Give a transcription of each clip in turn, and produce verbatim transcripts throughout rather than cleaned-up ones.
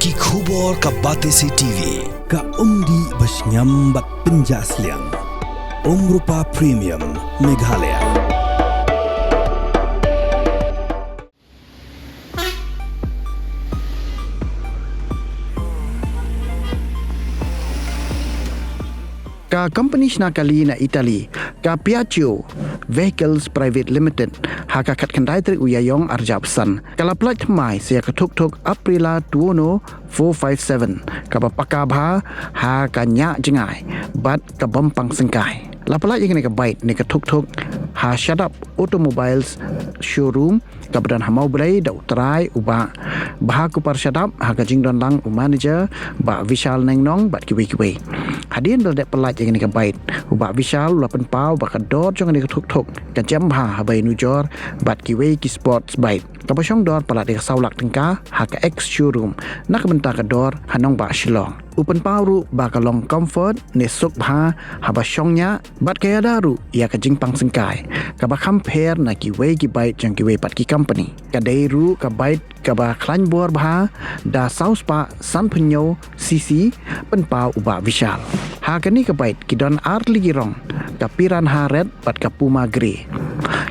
Ki khubor ka Batesi T V, ka umdih ba shngiam bad pynjah sliang. Umrupa Premium, Meghalaya. Ka company shna kali na Italy, ka Piaggio Vehicles Private Limited, ha ka khatkhyndai tarik u Ïaïong arhajar arphew san, ka la pyllait thymmai sa ïa ka thuk thuk Aprilia Tuono four five seven, kaba paka bha ha ka ñiah jngai bad ka bym pang syngkai. La pyllait ïa kane ka bike ne ka thuk thuk ha Shadap Automobiles Showroom, kaba don ha Mawblei, da u trai u Bah Bhakupar Shadap, ha ka jingdon lang u manager Bah Vishal Nengnong bad kiwei kiwei. Hadien ba la dep pyllait ïa kane ka bike, u Bah Vishal u la pynpaw ba ka dor jong kane ka thuk thuk ka jem bha haba ïanujor bad kiwei ki sports bike, kaba shong dor palat ïa ka saw lak tyngka ha ka ex showroom, na ka bynta ka dor ha nongbah Shillong. U pynpaw ruh ba ka long comfort ne suk bha haba shong ñiah, bad ka ïada ruh ïa ka jingpang syngkai, kaba kham pher na kiwei ki bike jong kiwei pat ki company. Ka dei ruh ka bike kaba khlaiñ bor bha, da saw spah sanphew hynñiew C C, pynpaw u Bah Vishal. Ha kane ka bike ki don ar tylli ki rong, ka Piranha Red bad ka Puma Grey.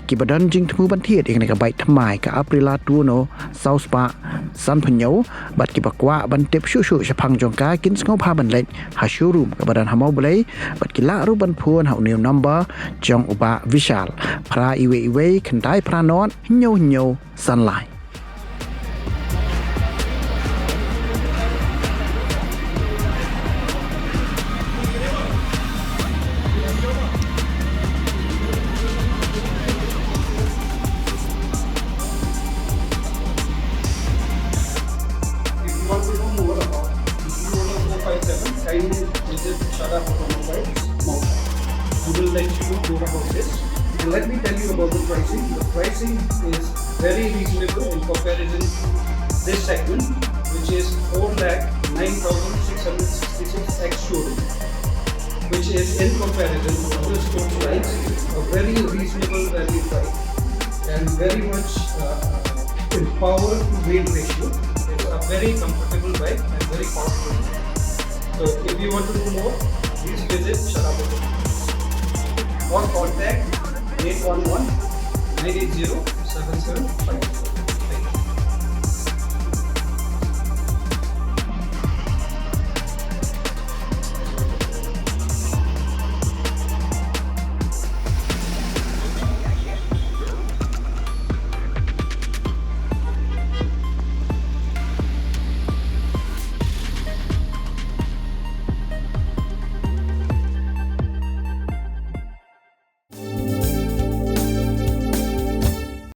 Kiba don jingthmu ban thied ïa kane ka bike thymmai, ka Aprilia Tuono saw spah sanphew hynñiew, bad kiba kwah ban tip shuh shuh shaphang jong ka, kin sngewbha ban leit ha showroom kaba don ha Mawblei, bad ki lah ruh ban phone ha une u number jong u Bah Vishal: phra iwei iwei khyndai phra nod hynñiew hynñiew san lai. If you want to know more about the Tuono four five seven, kindly visit Shadap Automobile, Mawblei. We will let you know more about this. And let me tell you about the pricing. The pricing is very reasonable in comparison to this segment, which is four lakh nine thousand six hundred sixty-six ex showroom, which is in comparison to other sports bikes, a very reasonable value bike and very much uh, empowered to weight ratio. It's a very comfortable bike and very powerful. So if you want to know more, please visit Shadap Automobile or contact eight one one, nine eight zero, seven seven five.